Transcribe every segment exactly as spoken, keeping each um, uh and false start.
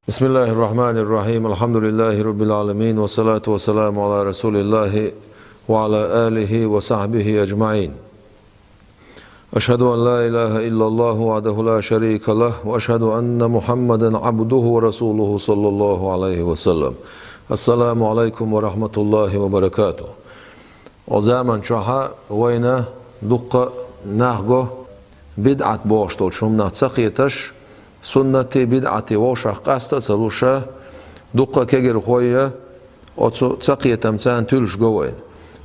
بسم الله الرحمن الرحيم. الحمد لله رب العالمين، والصلاة والسلام على رسول الله وعلى آله وصحبه أجمعين. أشهد أن لا إله إلا الله وحده لا شريك له، وأشهد أن محمدا عبده ورسوله صلى الله عليه وسلم. السلام عليكم ورحمة الله وبركاته. О заман чохьа вайна дуккха нах го, бидӀат бохуш долчу хӀуманах ца кхеташ, суннатий, бидӀатий вовшах къаста а ца луша, дуккха кегирхой я, оцу ца кхетам царна туьлуш го вайна.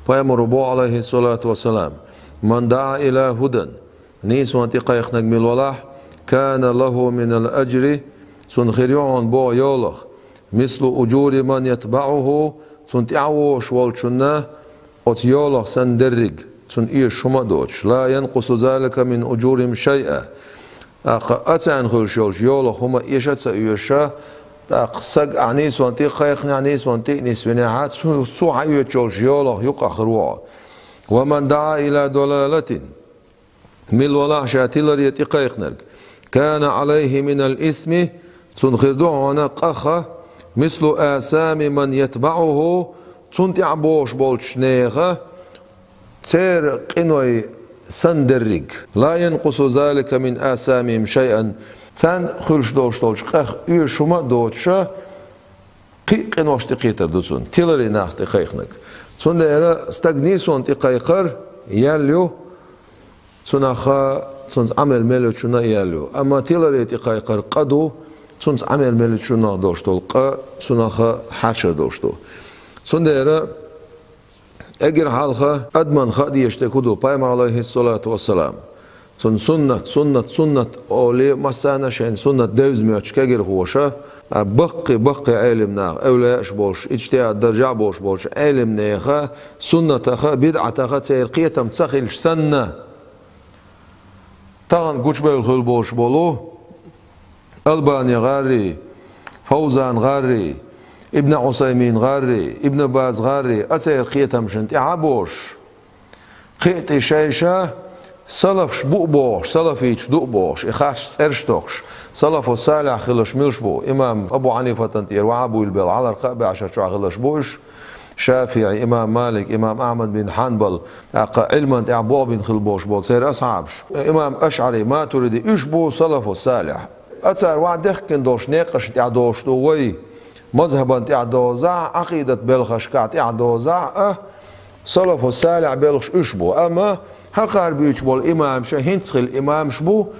Пайхамаро боху, алейхиссалату вассалам: «Ман даӀа иля хӀудан», нийсонан тӀе кхайкхинарг мила валахь, «кана лахӀу минал аджри», цунна хир ю хьуна боху йолах, «мислу уджури ман ятбаӀухӀу», цунна тӀаьхьа вогӀуш волчунна оцу йолах санна дерриг, цунна оьшуш хӀума а доцуш, «ла янкъусу залика мин уджурихӀим шайъа». ТӀаккха а царна хуьлуш йолчу йолах хӀума эша а ца оьшу, тӀаккха саг ахь нийсонан тӀе а кхайкхинехь, нийсонан тӀе а нисвинехь, цу, цо хьаоьцуш йолчу йолах юкъахь хир ву хьо. «Ва ман даӀа иля далалатин», мила валахь ша тиларе тӀе кхайкхинарг, «кана Ӏалайхи минал исми», цунна хир ду хьуна къаха, «мислу асами ман ятбаӀухӀу», цунна тӀаьхьа богӀуш болчу нехан, церан къиной санна дерриг. «Ла янкъусу залика мин асамихӀим шайъан», царна хуьлуш долуш долчу къаьхьа оьшуш хӀума а доцуша, кхин а къинош тӀекхетар ду цунна, тиларе нахаца тӀе кхайкхинарг. Цундела стаг нийсонан тӀе кхайкхар ял ю, цунах а, цунца Ӏамал мел йолчунна а ял ю. Амма тиларе тӀе кхайкхар къа ду, цунца Ӏамал мел йолчунах долуш долу къа цунах а хьарчар долуш ду. Цундела эггара хьалха адамна хаа дезаш дерг хӀун ду? Пайхамар, алейхиссалату вассалам, цуьнан суннат, суннат, суннат олий, массарна а шайна суннат девза моьттуш кегирхоша, а баккхий, баккхий Ӏелам наха, эвлаяаш болуш, иджтихӀад даржехь болуш болчу Ӏелам нехан суннатах а, бидӀатах а церан кхетам ца хилча санна, тахана гучубевлла хилла болуш болу Албани гӀаррий, Фавзан гӀаррий, Ибн Ӏусаймин гӀаррий, Ибн Баз гӀаррий, а церан кхетамашна тӀаьхьа а богӀуш, кхин а тӀе шайша салафаш бу а бохуш, салафиташ ду а бохуш, и харц цӀераш а тохуш, салафу салихь хилларш муьлш бу? Имам Абу Хьанифатан тӀера ваха а буьйлабелла, хьалхара кхаа бӀешар чохь хилларш бу уьш. ШафиӀи, имам Малик, имам Ахьмад бин Хьанбал, тӀаккха Ӏилман тӀехь болх бина хилла болуш болу церан асхьабаш. Имам АшӀари, Матуриди, уьш бу салафу салихь. А цара ваха дехкина долуш некъашна тӀехь долуш ду вай. Мазхабан тӀехь дозахь, Ӏакъидат белхашкахь тӀехь дозахь а, салафу салихь белхаш уьш бу. Амма хӀокхара буьйцуш болу имамаш а хӀинцца хилла имамаш бу,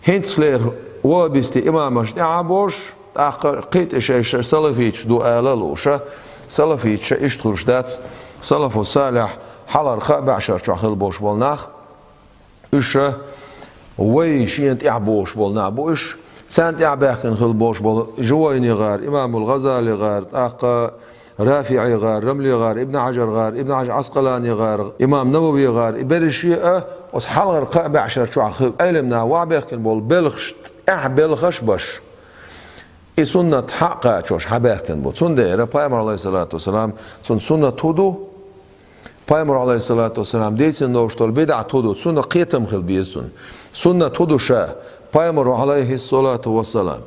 хӀинццалера ваххабистийн имамашна тӀаьхьа а богӀуш, тӀаккха кхин а тӀе шайша салафиташ ду ала а лууш, салафиташ иштта хуьлуш дац, салафу салихь хьалхара кхаа бӀешар чохь хилла болуш болу нах, уьш вай шена тӀаьхьа богӀуш болу нах бу уьш, царна тӀаьхьа баьхкина хилла болуш болу Жувайни гӀар, имамул ГӀазали гӀар, тӀаккха РафиӀи гӀар, Рамли гӀар, Ибн Хьажар гӀар, Ибн Хьажар Ӏаскъалани гӀар, имам Навави гӀар, и берриш а оцу хьалхара кхаа бӀешар чохь хилла Ӏелам наха ваха баьхкина болу белхаш, тӀаьхьа белхаш а беш, и суннат хьа а кхачош хьабаьхкина бу. Цундела Пайхамар, алейхиссалату вассалам, цуьнан суннат хӀун ду? Пайхамар, алейхиссалату вассалам, дийцина долуш долу бидӀат хӀун ду? Цунах кхетам хила беза цунна. Суннат хӀун ду ша? Пайхамар, алейхиссалату вассалам,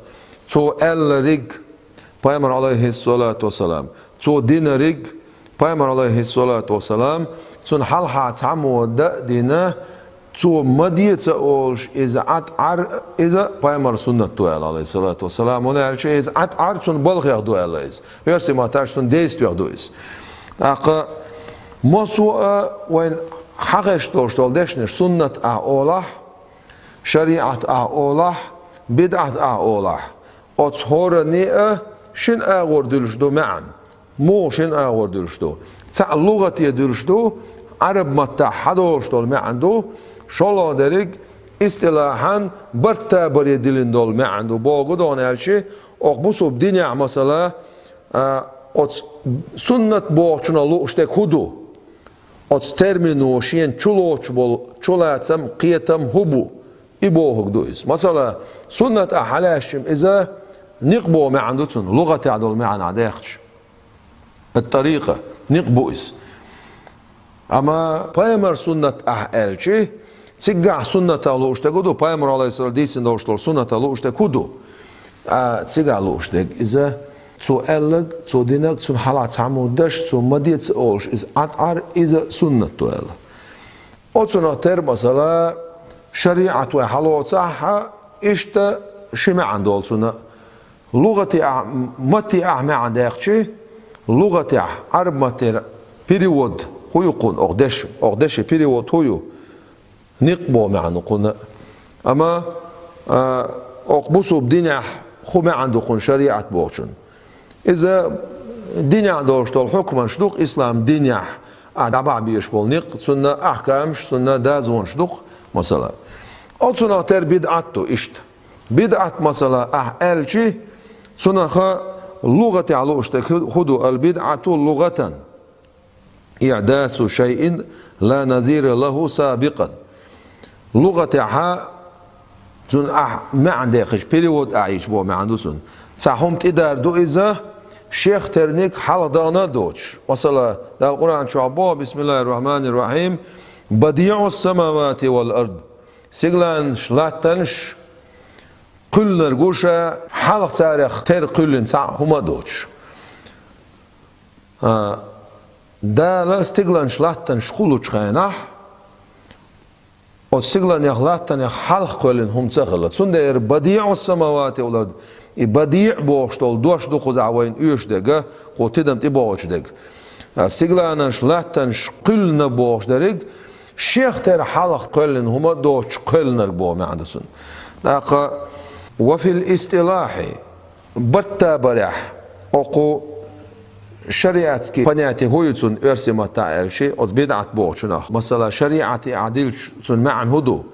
цо аьллариг, Пайхамар, алейхиссалату вассалам, цо динариг, Пайхамар, алейхиссалату вассалам, цунна хьалха цхьаммо дан а дина, цо ма де ца олуш, иза Ӏад Ӏар, иза Пайхамар суннат ду аьлла, алейхиссалату вассалам. ХӀунда аьлча иза Ӏад Ӏар цунна балхех ду аьлла иза. Оьрсийн маттахь цунна действех ду иза. ТӀаккха массо а вайн хьахезаш долуш долу дешнаш, суннат ахь олахь, шариӀат ахь олахь, бидӀат ахь олахь, оцу хӀоранна а шина агӀор дуьлуш ду маьӀна. Муха шина агӀор дуьлуш ду? Цхьаъ лугӀате дуьлуш ду, Ӏараб маттахь хьадолуш долу маьӀна ду, шолгӀа дерриг истилахьан барт а баре диллина долу маьӀна ду. Бохург ду хӀунда аьлча, окху бусулба динехь, масала, а, оцу суннат бохучунах лууш дерг хӀун ду? Оцу термино шена чулоцуш болу чулацам, кхетам хӀун бу? И бохург ду иза. Масала, суннат ахь хьалаьцча, иза никъ боху маьӀна ду цунна, лугӀатехь долу маьӀна даьккхича. Ат-тарикъа, никъ бу иза. Амма пайхамар суннат ахь аьлча, цигахь суннатах лууш дерг хӀун ду, пайхамар, алейхиссалам, дийцина долуш долу суннатах лууш дерг хӀун ду? А цигахь лууш дерг иза, цо аьлларг, цо динарг, цунна хьалха цхьаммо даш, цо ма де ца олуш, иза Ӏад Ӏар, иза суннат ду аьлла. Оцунах тера, масала, шариӀат вай хьалоцахь, иштта ши маьӀна долу цунна. ЛугӀатехь, маттехь маьӀна даьккхичи, лугӀатехь, Ӏарб маттера перевод хӀун ю кхунна, окху деш, окху деши перевод хӀун ю? Никъ боху маьӀна ду кхунна. Амма, а, окху бусулба динехь хӀун маьӀна ду кхунна шариӀат бохучун? Иза динехь долуш долу хьукманаш ду-кх ислам динехь, а, дӀабахьа безаш болу никъ, цунна ахкамаш, цунна дозанаш ду-кх, масала. Оцунах тера бидӀат ду иштта. БидӀат, масала, ахь аьлчи, цунах лугӀатехь лууш дерг хӀу-, хӀун ду, ал-бидӀату лугӀатан. ИӀдасу шайъин ла назира лаху сабикъан. ЛугӀатехь цунна ахь маьӀна дехаш, перевод ахь йича боху маьӀна ду цунна. Цхьа хӀума тӀедар ду иза, шех терниг хьалха дахана а доцуш. Масала, Дала Къуръан чохь боху: «Бисмиллахир-рахманир-рахим. Бадиъус самавати вал ард». Сигаланаш, латтанаш кхуьллинарг ву ша, хьалха царех тера кхуьллина цхьаъ хӀума а доцуш. А, Дала стигланаш, латтанаш кхуллучу хенахь, оцу стигланех, латтанех хьалха кхоьллина хӀума ца хилла. Цундела бадиъус самавати вал ард, и бадиъ бохуш долу дош ду кхузахь вайна оьшуш дерг, кху тидам тӀебогӀучу дерг. А, стигланаш, латтанаш кхуьллина бохуш дерг, шех тера хьалха кхоьллина хӀума доцуш кхоьллинарг боху маьӀна ду цунна. ТӀаккха ва фил истилахьи, баттабарехь, окху шариатский понятие хӀун ю цунна оьрсийн маттахь аьлчи, оцу бидӀат бохучунах. Масала, шариӀате ахь дилча цунна маьӀна хӀун ду?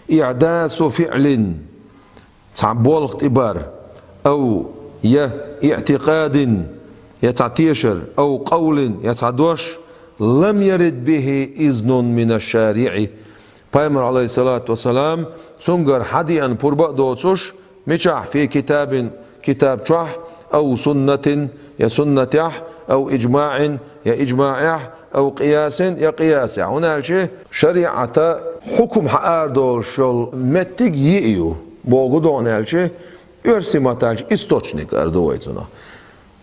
ИӀдасу фиълин, цхьа болх тӀебар, ав, я, иътикъадин, я цхьа тешар, ав, къавлин, я цхьа дош, лам ярид бихи изнун мина шариӀи. Пайхамар, алейхиссалату вассалам, цуьнгара хьадеана пурба а доцуш, мичахь, фи китабин, китаб чохь, ав суннатин, я суннатехь, ав иджмаъин, я иджмаъехь, ав къиясин, я къиясехь. ХӀунда аьлча шариӀата хьукум хьаарадолуш йолу меттиг йиъ ю, боху гу догӀун аьлча, оьрсийн маттахь аьлча источник ара ду вай цунах.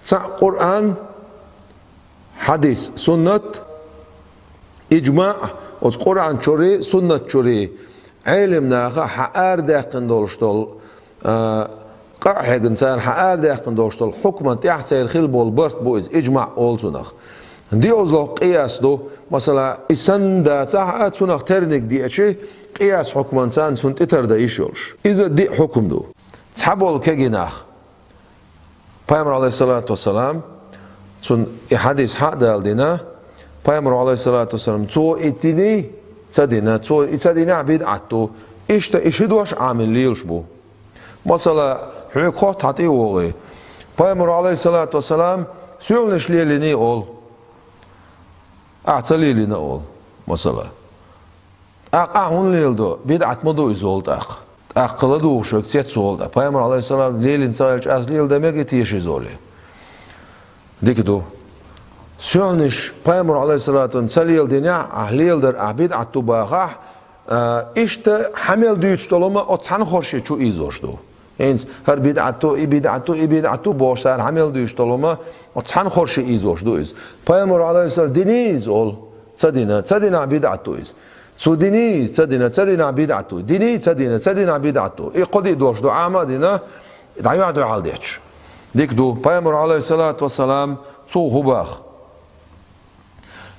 Цхьаъ Къуръан, хьадис, суннат, иджмаъ, оцу Къуръан чуьра, суннат чуьра, Ӏелам наха хьаарадаьккхина долуш долу, а, къа а хьегна цара хьаарадаьккхина долуш долу хьукман тӀехь церан хила болу барт бу иза, иджмаъ олу цунах. ДиъазлохӀ къияс ду, масала, и санна дацахь а, цунах терниг деачи, къияс хьукман царна цунна тӀетардан йиш йолуш. Иза диъ хьукум ду. Цхьаболу кегий нах. Пайхамар, алейхиссалату вассалам, цунна и хьадис хьа а дала дина, Пайхамар, алейхиссалату вассалам, цо и дина, ца дина, цо и ца динехь бидӀат ду. Иштта и ши дош Ӏамийна лелаш бу. Масала, хьоьга хотту хьан тӀе а вогӀий. Пайхамар, алейхиссалату вассалам, суьлхьанаш лелийний олу. Ахьа ца лелийна олу, масала. ТӀаккха ахьа хӀунда леладо? БидӀат ма ду иза олу тӀаккха. ТӀаккха ладугӀуш верг цец волу тӀаккха. Пайхамар, алейхиссалам, лелийна ца хилча, ас леладан мегий теша иза олий? Дика ду. Суьлхьанаш Пайхамар, алейхиссалату вассалам, ца леладинехь, ахьа леладар ахьа бидӀат ду бахахь, а, иштта хьан мел дуьйцуш долу хӀума оцу цхьана хорше чу ийзош ду. ХӀинца хӀара бидӀат ду, и бидӀат ду, и бидӀат ду бохуш цара хьан мел дуьйцуш долу хӀума оцу цхьана хорше ийзош ду иза. Пайхамар, алейхиссалам, диний иза олу? Ца дина, ца динахь бидӀат ду иза. Цо диний, ца дина, ца динахь бидӀат ду. Диний, ца дина, ца динахь бидӀат ду. И кхо-диъ дош ду, Ӏама а дина, дӀайохь-дуьхьал детташ. Дика ду, Пайхамар, алейхиссалату вассалам, цо хӀун боху?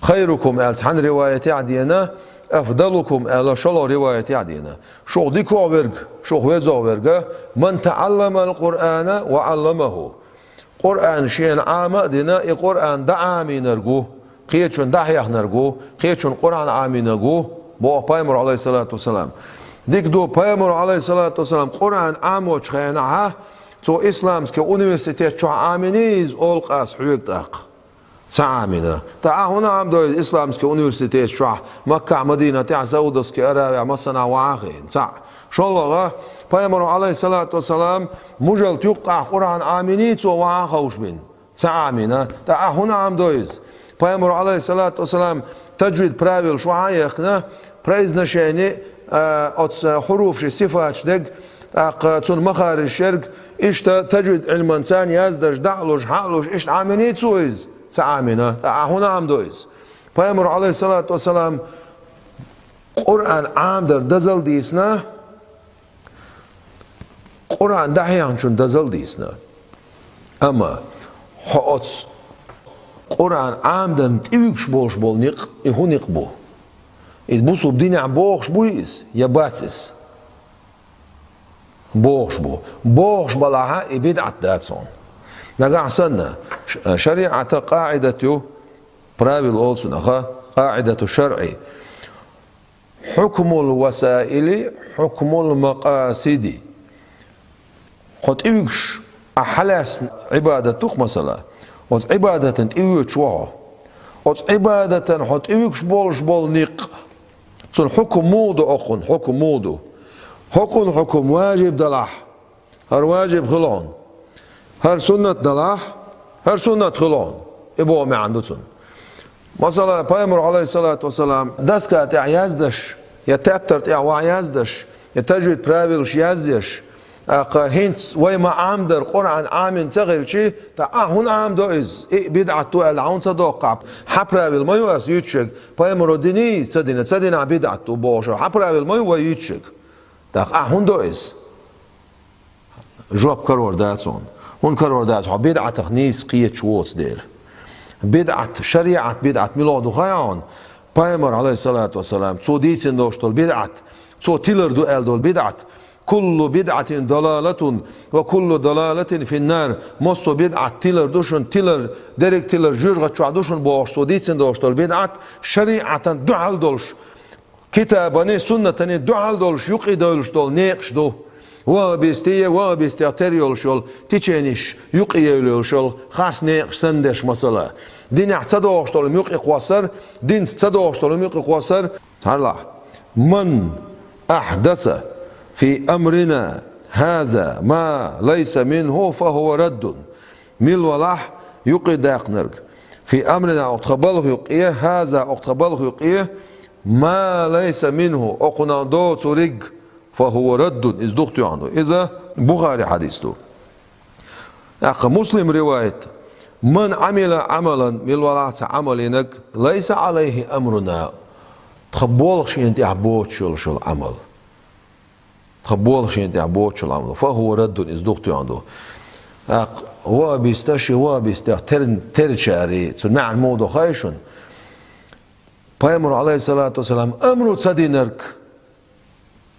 Хайрукум аьлла цхьана риваятехь а дина, афдалукум аьлла шолгӀа риваятехь а дина. Шух дикогӀ верг, шух везогӀ верг, ман таӀалламал Къуръана ва Ӏалламаху. Къуръан шена Ӏама а дина, и Къуръан дӀаӀамийнарг ву, кхечунна дӀахьехнарг ву, кхечунна Къуръан Ӏамийнарг ву, боху Пайхамар, алейхиссалату вассалам. Дика ду, Пайхамар, алейхиссалату вассалам, Къуръан Ӏамочу хенахь, цо исламский университет чохь Ӏамийний иза олу-кх ас хьоьга тӀаккха? Ца Ӏамийна. ТӀаккха ахьа хӀунда Ӏамдо иза исламский университет чохь, Маккахь, Мадинатехь, Саудовский Аравехь массанхьа вахьа а хиъна? Ца Ӏа. ШолгӀа, Пайхамар, алейхиссалату вассалам, мужалта юккъехь Къуръан Ӏамийний цо вахьа а ховш бина? Ца Ӏамийна. ТӀаккха ахьа хӀунда Ӏамдо иза? Пайхамар, алейхиссалату вассалам, таджвид правилаш вахьа а яхкина, произношение, а, оцу хьуруфаши сифаташ дерг, ТӀаккха цунна махариш ерг, иштта таджвид Ӏилманца яздеш, дӀа а луш, хьа а луш, иштта Ӏаминий цо иза? Ца Ӏамина. ТӀаккха Ӏа хӀун Ӏамдо иза? Пайхамар, алейхиссалату вассалам, Къуръан Ӏамдар дазал дийцина, Къуръан дӀахьехначун дазал дийцина. Амма хьо оцу Къуръан Ӏамдан тӀевуьгуш болуш болу никъ, и хӀун никъ бу? Иза бусулба динехь богӀуш буй иза, я бац иза? БогӀуш бу. БогӀуш балахьа, и бидӀат дац хьуна. Нагахь санна, ш-, шариӀата къаӀидат ю, правил олу цунах, къаӀидату шаръи. Хьукмул васаили, хьукмул макъасиди. Хьо тӀевуьгуш, ахь хьалаьцна Ӏибадат ду-кх, масала, оцу Ӏибадатан тӀевоьдуш ву хьо. Оцу Ӏибадатан хьо тӀевуьгуш болуш болу никъ, цунна хьукм муха ду, окхунна хьукм муха ду? ХӀокхунна хьукм важиб далахь, хӀара важиб хила хьуна. ХӀара суннат далахь, хӀара суннат хила хьуна. И боху маьӀна ду цунна. Масала, Пайхамар, алейхиссалату вассалам, доска тӀехь яздеш, я тептар тӀехь ван яздеш, я таджвид правилаш язъеш, тӀаккха хӀинца вай ма Ӏамдар Къуръан Ӏамина ца хилчи, тӀаккха ахь хӀунда Ӏамдо иза? И бидӀат ду аьлла, хьуна ца доккхахь, хьан правил ма ю ас юьйцуш ерг? Пайхамаро диний, ца дина, ца динахь бидӀат ду бохуш, хьан правил ма ю вай юьйцуш ерг? ТӀаккха ахь хӀунда до иза? Жоп карор дац хьуна. ХӀунда карор дац, хьо бидӀатах нийса кхеташ воцу дела. БидӀат, шариӀат бидӀат мила ду хаьий хьуна? Пайхамар, алейхиссалату вассалам, цо дийцина долуш долу бидӀат, цо тилар ду аьлла долу бидӀат. Куллу бидӀатин далалатун ва куллу далалатин финнар. Массо а бидӀат тилар ду шуна, тилар, дерриг тилар жоьжахати чохь ду шуна бохуш, цо дийцина долуш долу бидӀат шариӀатан дуьхьал долуш, китабани, суннатани дуьхьал долуш, юкъа девллаш долу некъаш ду. Ваххабистий, ваххабистех тера йолуш йолу теченеш, юкъа евлла йолуш йолу харц некъаш санна дерш, масала. Динехь ца догӀуш долу юкъа кхоссар, динца ца догӀуш долу юкъа кхоссар. Хьарлахь. Ман ахьдаса фи амрина хаза ма лайса минху, фа хува раддун. Мила валахь юкъа даьккхинарг, фи амрина, окху тхан балха юкъе, хаза, окху тхан балха юкъе, ма лайса минху, окхунах доцург, фа хува раддун, иза духтоьхна ду. Иза Бухари хьадис ду. ТӀаккха Муслим риваят: ман Ӏамила Ӏамалан, мила валахь цхьа Ӏамал йинарг, лайса Ӏалайхи амруна, тхан болх шена тӀехь боцуш йолуш йолу Ӏамал. Тхан болх шена тӀехь боцуш йолу Ӏамал. Фа хува раддун, иза духтоьхна ду. ТӀаккха ваххабиста шен ваххабистех тер-, терачари, цуьнан маьӀна муха ду хаьий шуна? Пайхамар, алейхиссалату вассалам, амру ца динарг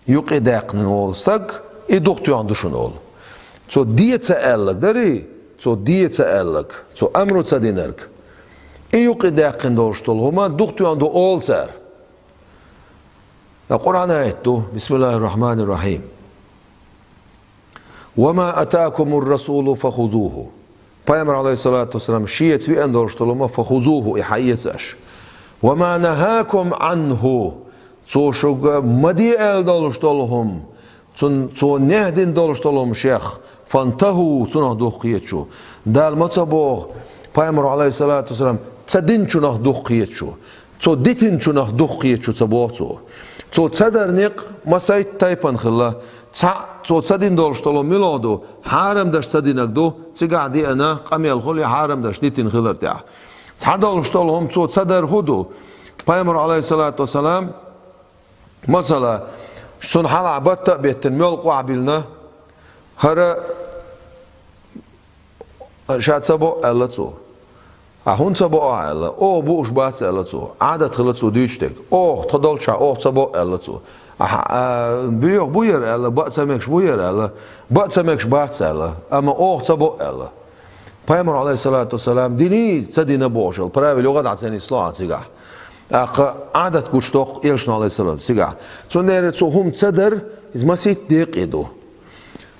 юкъа даьккхина волу стаг, и духтоьхна ду шуна олу. Цо де ца аьлларг дарий, цо де ца аьлларг, цо амру ца динарг. И юкъа даьккхина долуш долу хӀума духтоьхна ду олу цара. Ткъа Къуръан аят ду, бисмиллахир-рахманир-рахим. «Ва ма атакумур расулу фахузуху». Пайхамар, алейхиссалату вассалам, шеца веана долуш долу хӀума, «фахузуху», и хьаэца аша. «Ва ма нахакум анху», цо шуьга ма де аьлла долуш долу хӀума, цун, цо нехь дина долуш долу хӀума шех, «фантаху», цунах дукха хета шу. Дала ма ца боху, Пайхамар, алейхиссалату вассалам, ца динчунах дукха хета шу. Цо дитинчунах дукха хета шу ца боху цо. Цо ца дар некъ масийтта тайпана хилла. Цхьаъ цо ца дина долуш долу мила ду, хьарам даш ца динарг ду, цигахь деана къамел хуьлу хьарам даш дитина хилар тӀехь. Цхьа долуш долу хӀума цо ца дар хӀун ду? Пайхамар, алейхиссалату вассалам, масала, цунна хьалха батта а беттина, мел къохь биллина, хӀара ша ца бо аьлла цо. Ахь хӀунда ца бо аьлла? Оха бууш бац аьлла цо. Ӏадат хилла цо дуьйцуш дерг. Оха, тхо долчохь оха ца бо аьлла цо. Ахь, а, боьха бу яра аьлла, баа ца мегаш бу яра аьлла, баа ца мегаш бац аьлла, амма оха ца бо аьлла. Пайхамар, алейхиссалату вассалам, диний ца дина бохуш йолу правил юха дӀа ца нисло ахь цигахь. ТӀаккха Ӏадат гучудоккху элчано, алейхиссалам, цигахь. Цундела цо хӀума ца дар, иза масийтта декъе ду.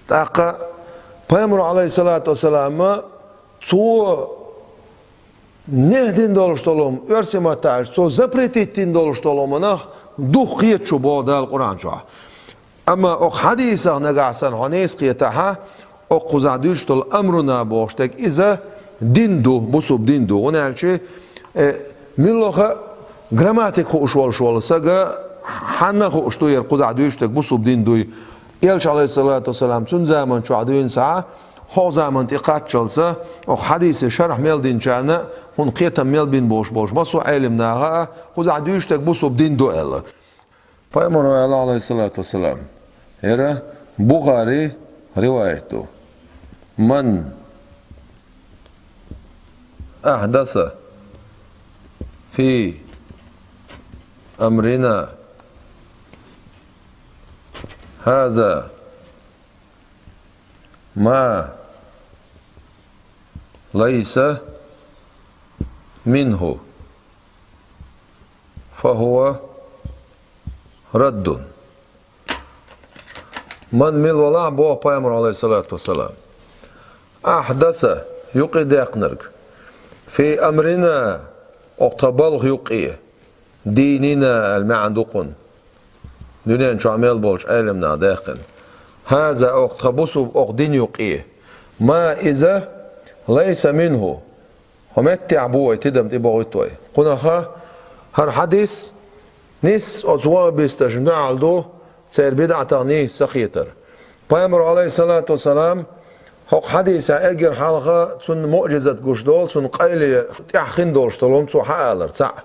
ТӀаккха Пайхамар, алейхиссалату вассалам, цо нехь дина долуш долу хӀума, оьрсийн маттахь аьлча, цо запретить дина долуш долу хӀуманах дукха хета шу боху Дала Къуръан чохь. Амма окху хьадисах нагахь санна хьо нийса кхетахь, окхузахь дуьйцуш долу амруна бохуш дерг иза дин ду, бусулба дин ду. ХӀунда аьлча, э, муьлхха а грамматика хууш волуш волу сага хьанна хууш ду яра кхузахь дуьйцуш дерг бусулба дин дуй? Элча, алейхиссалату вассалам, цун заман чохь дуьйна схьа, хьо заман тӀе кхаччалца, оха хьадисе шархь мел динчарна, хӀун кхетам мел бин болуш болуш, массо а Ӏелим наха а, кхузахь дуьйш дерг бусурба дин ду аьлла. Пайхамаро аьлла, алейхиссалату вассалам, хӀара Бухари риваят ду. Ман ахьдаса фи амрина хаза ма лайса минху, фахува раддун. Ман мила валахь, боху Пайхамар, алейхиссалату вассалам, ахьдаса, юкъе даьккхинарг, фи амрина, оха тхан балха юкъе, дийнина аьлла маьӀна ду кхунна. Дуьнен чохь мел болчу Ӏелимнаха даьккхина. Хаза, оха тхан бусу, оха дин юкъе. Ма иза лайса минху. Хьо меттехь бу вай тидам тӀе бохуьйту вай. Кхунаха хӀара хьадис нис оцу ваххабисташна дуьхьал ду, церан бидӀатах нийса ца хетар. Пайхамар, алейхиссалату вассалам, хӀокху хьадисехь эггара хьалха цунна муъжизат гуш долу, цунна къайле тӀехь хин долуш долу хӀума цо хьаалар цхьаъ.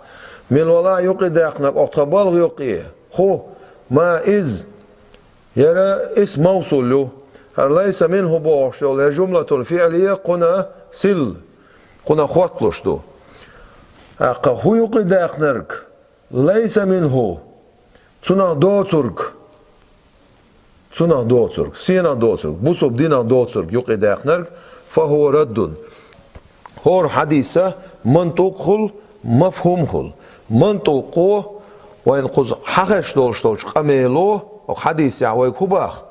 Мила валахь, юкъе даьккхинарг, оха тхан балха юкъе, хӀу, ма иза, хӀара исм мавсул ю. ХӀара лайса минху бохуш йолу я жумлатул фиълия кхунна сил, кхунна хотталуш ду. ТӀаккха хӀу юкъе даьккхинарг, лайса минху, цунах доцург, цунах доцург, сенах доцург, бусурба динах доцург юкъе даьккхинарг, фахува раддун. ХӀора хьадиса мантукъ хуьлу, мафхум хуьлу. Мантукъо, вайна кхуза хьахезаш долуш долчу къамело, оха хьадисехь вайга хӀу баха?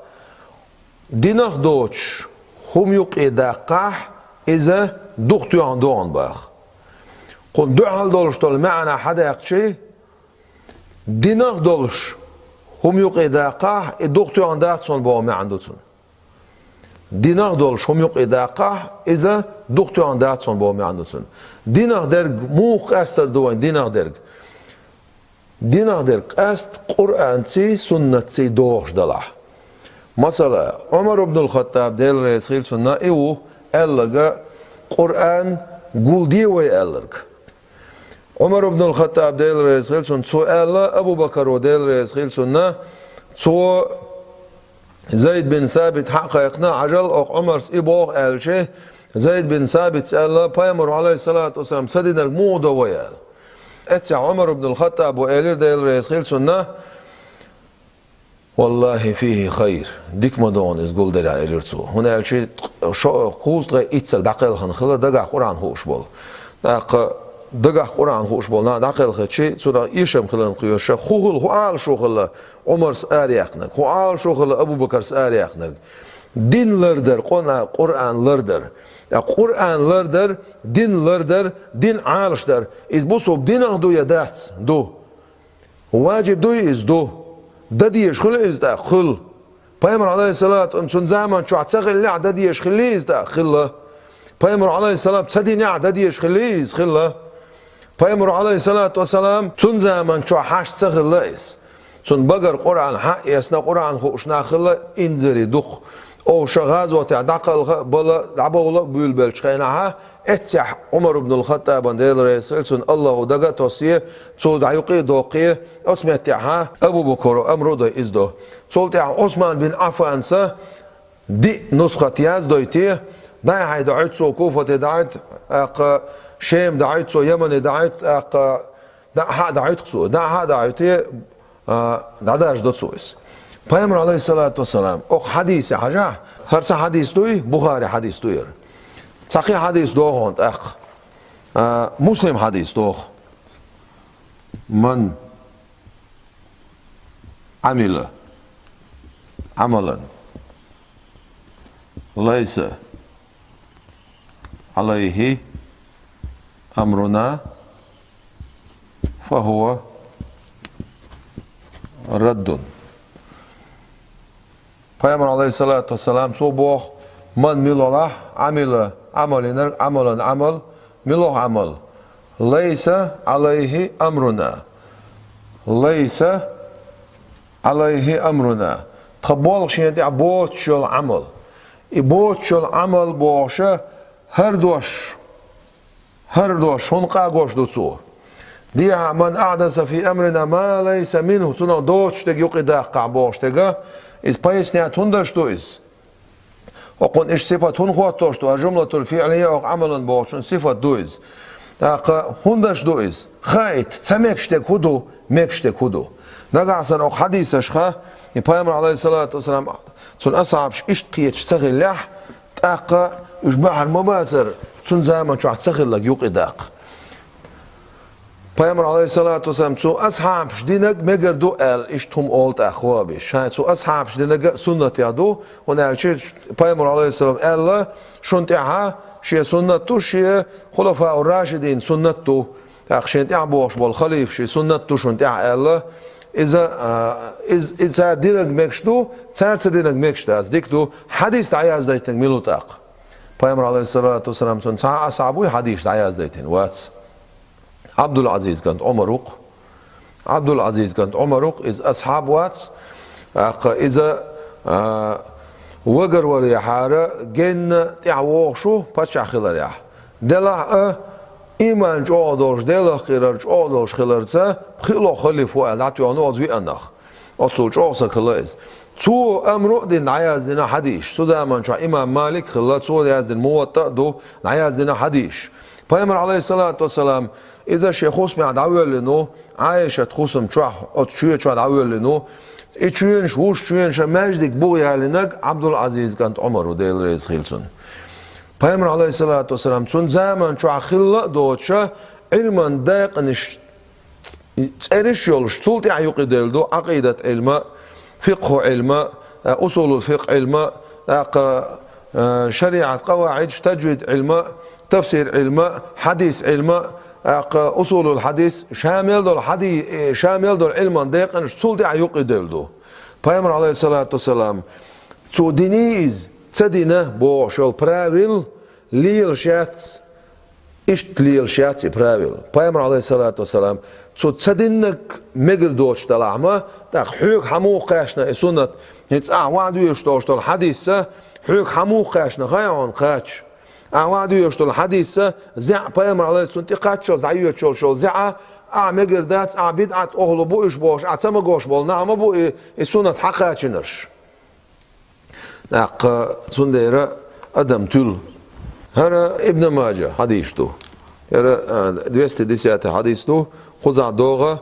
Динах доцуш хӀума юкъе даккхахь, иза духатоьхна догӀу баха. Кхунна дуьхьал долуш долу маьӀна хьадаьккхичи, динах долуш хӀума юкъе даккхахь, и духатоьхна дац хьуна боху маьӀна ду цунна. Динах долуш хӀума юкъе даккхахь, иза духатоьхна дац хьуна боху маьӀна ду цунна. Динах дерг муха къаьстар ду вайн динах дерг? Динах дерг къаьста Къуръанций, суннатций догӀуш далахь. Масала, Ӏумар ибн ал-Хаттаб, Дела реза хила цунна, и ву аьлларг Къуръан гулде вай аьлларг. Ӏумар ибн ал-Хаттаб, Дела реза хила цунна, цо аьлла, Абу Бакаро, Дела реза хила цунна, цо Зайд бин Сабит хьа а кхайкхина, хьажал, оха Ӏумарс и боху аьлчи, Зайд бин Сабитс аьлла, Пайхамаро, алейхиссалату вассалам, ца динарг муха до вай аьлла. Эццехь Ӏумар ибн ал-Хаттабо элира, Дела реза хила цунна, «Валлахи фихи хайр, дика ма ду хьуна иза гулдалахь», — элира цо. ХӀунда аьлча шо-, кхузткъе итт стаг дӀакхелхина хилла дагахь Къуръан хууш болу. ТӀаккха дагахь Къуръан хууш болу нах дӀакхелхичи, цунах эшам хиларна кхоьруш, хӀун хилла, хӀун Ӏалашо хилла Ӏумарс араяьккхинарг, хӀун Ӏалашо хилла Абу Бакарс араяьккхинарг? Дин лардар, къона Къуръан лардар. Ткъа Къуръан лардар, дин лардар, дин Ӏалашдар. Иза бусулба динах ду я дац? Ду. Важиб дуй иза? Ду. Дан дезаш хуьлу иза тӀаккха? Хуьлу. Пайхамар, алейхиссалату, цун заман чохь ца хиллехь, дан дезаш хиллий иза тӀаккха? Хилла. Пайхамар, алейхиссалам, ца динехь, дан дезаш хиллий иза? Хилла. Пайхамар, алейхиссалату вассалам, цун заман чохь хьашт ца хилла иза. Цунна багара Къуръан хьаэцна, Къуръан хууш нах хилла инзаре дукха. Оха ша гӀазотехь дӀакхалха а, бала, дӀабовла а буьйлабеллачу хенахьа, эццехь Ӏумар ибн ал-Хаттабан, Дела реза хила цунна, Аллахо дага а тоссае, цо дӀа юкъе а доккхе, оцу меттехьа Абу Бакаро амру а дой иза до. Цул тӀаьхьа Ӏусман бин Ӏаффанса диъ нусхат яздойтий, дӀа-хьа дӀахьуьйту цо, Куфате дӀахьуьйту, тӀаккха Шеме дӀахьуьйту цо, Ямане дӀахьуьйту, тӀаккха дӀа-хьа дӀахьуьйту цо, дӀа-хьа дӀахьуьйтий, а, дӀадаржадо цо иза. Пайхамар, алейхиссалату вассалам, оха хьадисе хьажахь, хӀара цхьа хьадис дуй, Бухари хьадис ду яра. Цхьа кхин хьадис догӀу хьуна тӀаккха. А, Муслим хьадис догӀу. Ман Ӏамила Ӏамалан лайса Ӏалайхи амруна, фахува раддун. Пайхамар, алейхиссалату вассалам, цо боху: «Ман мила валахь, Ӏамила Ӏамал йинарг, Ӏамалан Ӏамал, мила валахь Ӏамал, лайса Ӏалайхи амруна». Лайса Ӏалайхи амруна. кхы болх шена тӀехь боцуш йолу Ӏамал. И боцуш йолу Ӏамал бохуша хӀара дош, хӀара дош хӀунда къагош ду цо? Дехьа, ман ахьдаса фи амрина ма лайса минху, цунах доцуш дерг юкъа даккхахь бохуш дерг, иза пояснять хӀунда деш ду иза? Окхунна иштта сифат хӀунда хӀоттош ду, а жумлатул фиълия окху Ӏамалан бохучун сифат ду иза. ТӀаккха хӀунда деш ду иза? Хаийта, ца мегаш дерг хӀун ду, мегаш дерг хӀун ду. Нагахь санна окху хьадисашха, и пайхамар, Ӏалайхиссалату вассалам, цуьнан асхьабаш иштта кхеташ ца хиллехь, тӀаккха уьш бахьана ма бацара, цуьнан заман чохь ца хилларг юкъа даккха. Пайхамар, Ӏалайхиссалату вассалам, цу асхьабаш динарг мегар ду аьлла, иштта хӀума олу тӀаккха ваххабиша. Ша цу асхьабаш динарг а суннатехь ду, хӀунда аьлча пайхамар, Ӏалайхиссалам, аьлла, шун тӀехьа шен суннат ду, шен хулафау рашидин суннат ду. ТӀаккха шен тӀехь бохуш болу халифаш шен суннат ду шун тӀехь аьлла, иза, а, иза, иза цара динарг мегаш ду, цара ца динарг мегаш дац. Дика ду, хьадис дӀаяздайтинарг мила ву тӀаккха? Пайхамар, Ӏалайхиссалату вассалам, цуьнан цхьа а асхьаб вуй хьадис дӀаяздайтина? Вац. Ӏабдул-Ӏазиз кӀант Ӏумар ву-кх. Ӏабдул-Ӏазиз кӀант Ӏумар ву-кх, иза асхьаб вац, тӀаккха иза, а, вагарвалехьара генна тӀаьхьа вогӀуш ву паччахь хиларехь. Делахь а, иман чӀогӀа долуш, Делах кхерар чӀогӀа долуш хиларца, пхоьалгӀа халифа ву аьлла дӀатоьхна оцу виъанах. Оццул чӀогӀа стаг хилла иза. Цо амру а дина дӀаяздина хьадисаш. Цу заман чохь имам Малик хилла, цо яздина Муватта а ду, дӀаяздина хьадисаш. Пайхамар, Ӏалайхиссалату вассалам, иза шен хӀусамехь дӀавоьллина ву, Ӏайшат хӀусам чохь, оцу чоь чохь дӀавоьллина ву. И чоьнаш, вуьш чоьнаш а маьждиг бу ялийнарг Ӏабдул-Ӏазиз кӀант Ӏумар ву, Дела реза хила цунна. Пайхамар, Ӏалайхиссалату вассалам, цуьнан заман чохь хилла а доцуша, Ӏилман декъанаш, цӀераш а йолуш, цул тӀаьхьа юкъа девлла ду Ӏакъидат Ӏилма, фикъху Ӏилма, а, усулул фикъ Ӏилма, тӀаккха, а, шариӀат къаваӀидаш, таджвид Ӏилма, тафсир Ӏилма, хьадис Ӏилма, тӀаккха усулул хьадис, ша мел долу хьади-, э, ша мел долу Ӏилман декъанаш цул тӀаьхьа юкъа девлла ду. Пайхамар, Ӏалайхиссалату вассалам, цо диний иза, ца дина бохуш йолу правил лелаш яц, иштта лелаш яц и правила. Пайхамар, Ӏалайхиссалату вассалам, цо ца диннарг мегар доцуш делахь ма, тӀаккха хьоьга хьан муха кхаьчна и суннат, хӀинца ахьа ваӀда везаш долуш долу хьадисса, хьоьга хьан муха кхаьчна, хаьий хьуна, кхача. Ахьа ваӀда везаш долу хьадисса, зӀе пайхамар, Ӏалайхиссалам, цунна тӀекхаччалц дӀайоьдуш йолуш йолу зӀе, ахьа мегар дац, ахьа бидӀат охьалу бу уьш бохуш, ахьа ца магош болу нах ма бу и, и суннат хьакхачийнарш. ТӀаккха цундела адам туьлу. ХӀара Ибн Маджа хьадис ду. ХӀара, а, двести десятый хьадис ду. Кхузахь догӀу: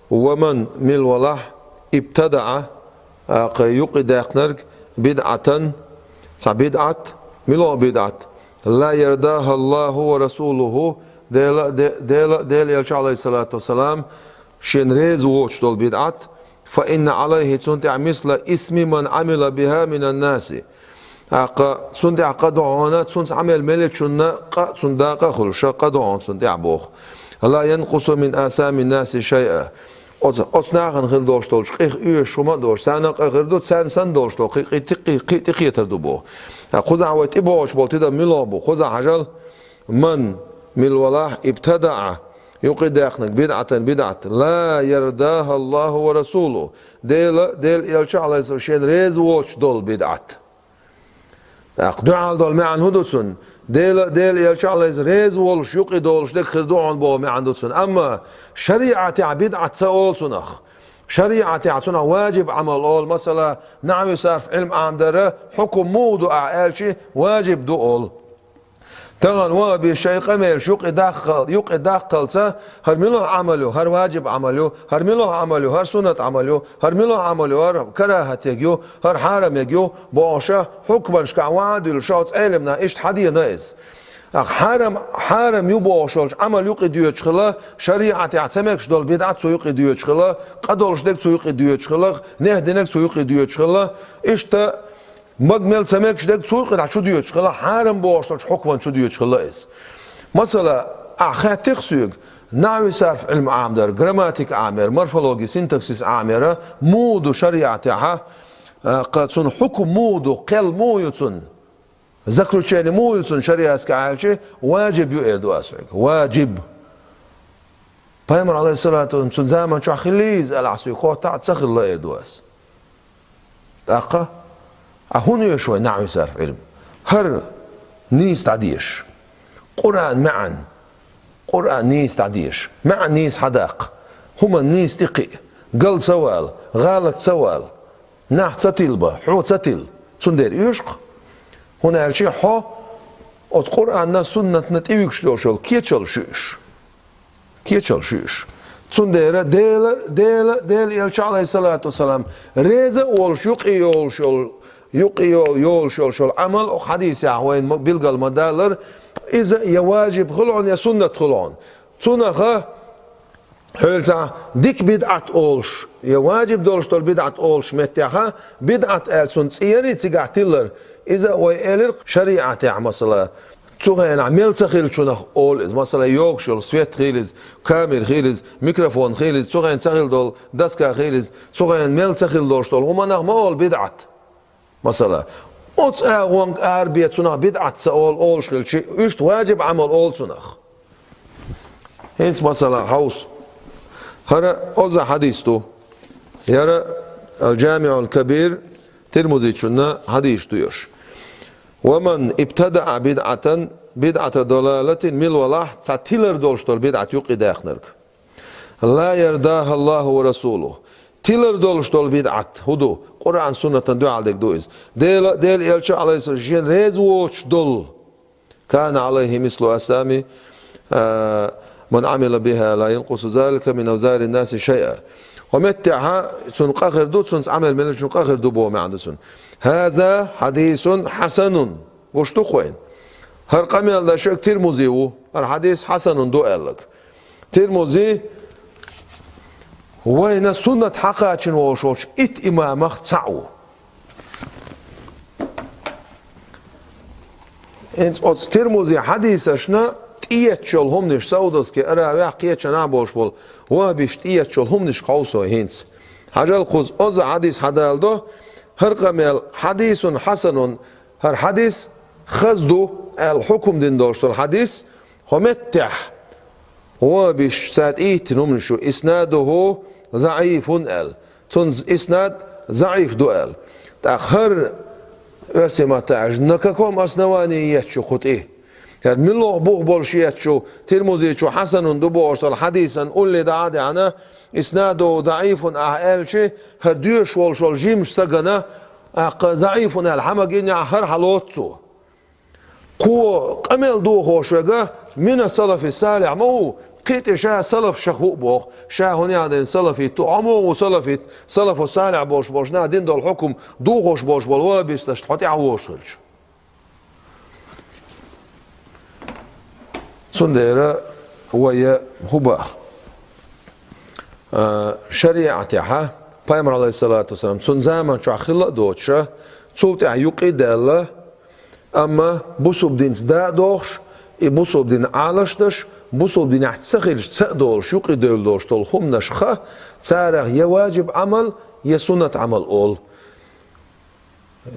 «Ва ман», мила валахь, «ибтадаӀа», тӀаккха юкъа даьккхинарг, «бидӀатан», цхьа бидӀат, мила ву бидӀат, «ла ярдаха Аллаху ва расулуху», Дела, Де-, Дела, Дела элча, Ӏалайхиссалату вассалам, шена реза воцуш долу бидӀат, «фа инна Ӏалайхи», цунна тӀехь, «мисла исми ман Ӏамила биха минан наси». ТӀаккха цунна тӀехь къа ду хьуна, цунца Ӏамал мел йечунна къа, цунна дакъа а хуьлуш, къа ду хьуна цунна тӀехь боху. «Ла янкъусу мин асамин наси шайъа». Оцу, оцу нахана хила долуш долчу къих оьшуш хӀума а доцуш, царна а къа хир ду, царна санна долуш долу кхин, кхин, кхин, кхин тӀекхетар ду боху. ТӀаккха кхузахь вай тӀебогӀуш болу тидам мила бу? Кхузахь хьажал, «Ман», мила валахь, «ибтадаӀа», юкъа даьккхинарг, «бидӀатан», бидӀат, «ла ярдаха Аллаху ва расулуху», Дела, Дела элча, Ӏалайхиссалам, шена реза воцуш долу бидӀат. ТӀаккха дуьхьал долу маьӀна хӀун ду цунна? Дела, Дела элча, Ӏалайхиссалам, реза волуш, юкъа долуш дерг хир ду хьуна боху маьӀна ду цунна. Амма шариӀатехь бидӀат ца олу цунах. ШариӀатехь цунах ваджиб Ӏамал олу, масала, нахьви сарф Ӏилма Ӏамадара хьукум муха ду ахьа аьлча, ваджиб ду олу. Тахана ваххабий шайн къамелаш юкъа даккхал-, юкъа даккхалца, хӀара мила Ӏамал ю, хӀара ваджиб Ӏамал ю, хӀара мила Ӏамал ю, хӀара суннат Ӏамал ю, хӀара мила Ӏамал ю, хӀара карахӀатег ю, хӀара хьарамег ю, бохуша, хьукманашкахь ваӀда дуьллуш, оцу Ӏеламнаха иштта хьадеана иза. Ахьа хьарам, хьарам ю бохуш йолчу Ӏамал юкъа доьдуш хила, шариӀатехь ца мегаш долу бидӀат цу юкъа доьдуш хила, къа долуш дерг цу юкъа доьдуш хила, нехь динарг цу юкъа доьдуш хила, иштта маг мел ца мегаш дерг цу юкъа дӀа чу доьдуш хила, хьарам бохуш долчу хьукман чу доьдуш хила иза. Масала, ахьа хаьттира соьга, нахьви сарф Ӏилма Ӏамадар, грамматика Ӏамаяр, морфология, синтаксис Ӏамаяр, муха ду шариӀатехьа, а, кха цунна хьукм муха ду, кхел муха ю цунна? Заключение муха ю цунна шариатскахь аьлча, ваджиб ю, эр ду ас хьоьга. Ваджиб. Пайхамар, Ӏалайхиссалату вассалам, цуьнан заман чохь хиллий иза, аьлла ахь соьга хоттахь а, ца хилла, эр ду ас. ТӀаккха, а хӀун оьшу вай нахьви сарф Ӏилма? ХӀара нийса дӀадеша. Къуръан маьӀна. Къуръан нийса дӀадеша. МаьӀна нийса хьадаккха. ХӀуманна нийса тӀекхиа. Гал ца вала, гӀалат ца вала. Нах ца тилба, хьо ца тилла. Цундела оьшу-кх. ХӀунда аьлча хьо оцу Къуръанна, суннатна тӀевуьгуш йолуш йолу кечалла шуьйш. Кечалла шуьйш. Цундела Дела, Дела, Дела элча, Ӏалайхиссалату вассалам, реза а волуш, юкъе йолуш йолу, юкъе йо-, йолуш йолуш йолу Ӏамал, оха хьадисехь вайна ма-, билгал ма-даллара, иза я важиб хуьлу хьуна, я суннат хуьлу хьуна. Цунаха хьоьлцахь дика бидӀат олуш, я важиб долуш долу бидӀат олуш меттехьа, бидӀат аьлла цунна цӀе ярий цигахь тиллар, иза а вай элира шариӀатехь, масала, цу хенахь мел ца хиллачунах олу иза. Масала, йогуш йолу свет хийла иза, камера хийла иза, микрофон хийла иза, цу хенахь ца хилла долу доска хийла иза, цу хенахь мел ца хилла долуш долу хӀуманах ма олу бидӀат. Масала, оцу агӀонга арабе цунах бидӀат ца олу, олуш хилча, иштта важиб Ӏамал олу цунах. ХӀинца, масала, хьовса. ХӀара оза хьадис ду. Яра Ал-Джамиъул Кабир, Тирмузичунна хьадис ду ерш. «Ва ман ибтадаъа бидъатан, бидъата далалатин», мила валахь, цхьа тилар долуш долу бидъат юкъе даьхнарг. «Ла ярдаха Аллаху ва расулуху». Тилар долуш долу бидъат хӀун ду? Къуръан, суннатан дуьхьал дерг ду иза. Дела, Дела элча, Ӏалайхиссалам, шена реза воцуш долу. «Кана Ӏалайхи мислу асами, а, ман Ӏамила биха ла янкъусу залика мин авзари наси шайъа». Хьо меттехьа цунна къа хир ду, цунца Ӏамал меллачунна къа хир ду боху маьӀна ду цунна. «Хаза хьадисун хьасанун». Гуш ду-кх вайна? ХӀара къамел деш верг Тирмузи ву, хӀара хьадис хьасанун ду аьлларг. Тирмузи вайна суннат хьакхачийна волуш волчу итт имамах цхьаъ ву. ХӀинца оцу Тирмузи хьадисашна тӀеетташ йолу хӀуманаш, Саудовский Аравехь, кхечанхьа болуш болу вахӀабисташ тӀеетташ йолу хӀуманашка хьовсу хӀинца. Хьажал кхуза, оза хьадис хьадала до, хӀара къамел хьадисун хьасанун, хӀара хьадис хаза ду аьлла хьукум дина долуш долу хьадис, хьо меттехь, вахӀабисташ цара тӀеиттина хӀуманаш ю, иснадуху заӀифун аьлла. Цуьнан иснад заӀиф ду аьлла. ТӀаккха хӀара оьрсийн маттахь аьлча, на каком основании етташ ю кху тӀе? ХӀара муьлха бух болуш етташ ю, Тирмузичо хьасанун ду бохуш долу хьадисан улле дӀа а даьхьна, иснадуху заӀифун ахьа аьлча, хӀара доьшуш волуш волу жимачу стагана, тӀаккха заӀифун аьлла хьа ма гинехь, хӀара хьалоцу цо. Кхо къамел дохош верг мина салафи салихь ма ву, кхин тӀе ша салаф шаха ву а боху, ша хӀун яхь дина салафит ву, хьо муха ву салафит, салафу салихь болуш болчу наха дина долу хьукум дохош болуш болу вахӀабисташна хьо тӀаьхьавозуш хилча. Цундела вай хӀун боху? А, шариӀатехьа, Пайхамар, Ӏалайхиссалату вассалам, цуьнан заман чохь хилла а доцуша, цул тӀаьхьа юкъе а даьлла, амма бусалба динца да а дохуш, и бусалба дин Ӏалаш а деш, бусалба динехь ца хилча ца а долуш, юкъе девлла долуш долу хӀуманаш ха, царах я важиб Ӏамал, я суннат Ӏамал олу.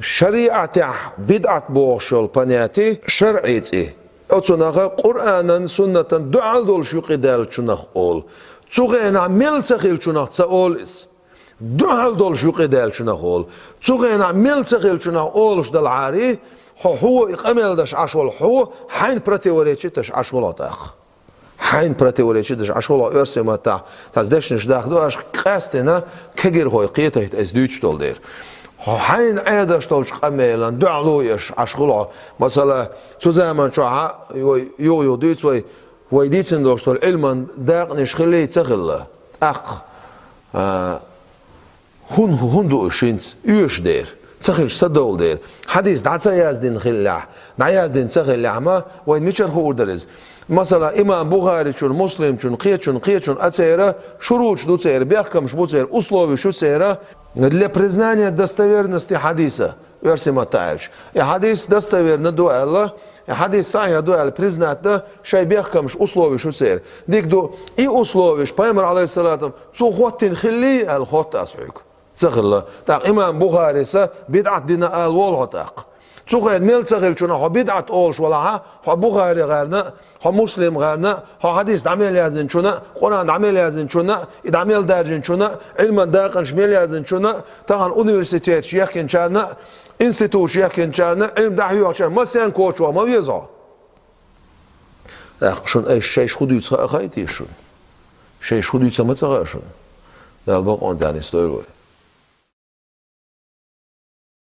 ШариӀатехь бидӀат бохуш йолу понятие шарӀи цӀе. Оцунах Къуръанан, суннатан дуьхьал долуш юкъе даьллачунах олу. Цу хенахь мел ца хиллачунах ца олу иза. Дуьхьал долуш юкъе даьллачунах олу. Цу хенахь мел ца хиллачунах олуш далахьара, хьо хьо и къамел деш Ӏаш волу хьо, хьайна противоречить деш Ӏаш волу хьо тӀаккха. Хьайна противоречить деш Ӏаш волу хьо оьрсийн маттахь, цхьацца дешнаш даха ду аша, къаьсттина кегирхой кхетийта аса дуьйцуш долу дела. Хьо хьайна Ӏедеш долчу къамелан дуьхьало еш Ӏаш хуьлу хьо. Масала, цу заман чохь а вай юха-юха дуьйцу вай, вай дийцина долуш долу Ӏилман дакъанаш хиллий, ца хилла. ТӀаккха, а, ХӀун, хӀун ду уьш хӀинца? Оьшуш дера. Ца хилча ца довла дера. Хьадис дӀа ца яздина хиллехь, дӀаяздина ца хиллехь ма, вайна мичара хуур дара иза? Масала, имам Бухаричун, Муслимчун, кхечун, кхечун а церан шуруташ ду церан, бехкамаш бу церан, условиш ю церан, для признания достоверности хьадиса, оьрсийн маттахь аьлча. И хьадис достоверно ду аьлла, и хьадис сахьихь ду аьлла признать дан шайн бехкамаш, условиш ю церан. Дика ду, и условиш Пайхамар, Ӏалайхиссалату, цо хӀоттийна хиллий аьлла, хотта ас хьоьга. Ца хилла. ТӀаккха имам Бухарис бидӀат дина ала волу хьо тӀаккха. Цу хенахь мел ца хиллачунна хьо бидӀат олуш валахь, хьо Бухари гӀерна, хьо Муслим гӀерна, хьо хьадис дӀа мел яздинчунна, Къуръан дӀа мел яздинчунна, и дӀа мел даьржинчунна, Ӏилман дакъанаш мел яздинчунна, тахана университеташ яхкинчарна, институташ яхкинчарна, Ӏилма дӀахьоьхучарна, массарна коча ваха ма веза хьо. ТӀаккха шуна айса шайша хӀун дуьйцу хаа хаийтий шуна? Шайша хӀун дуьйцу ма ца хаьа шуна? Дала бакъонца дӀанисдойла вай.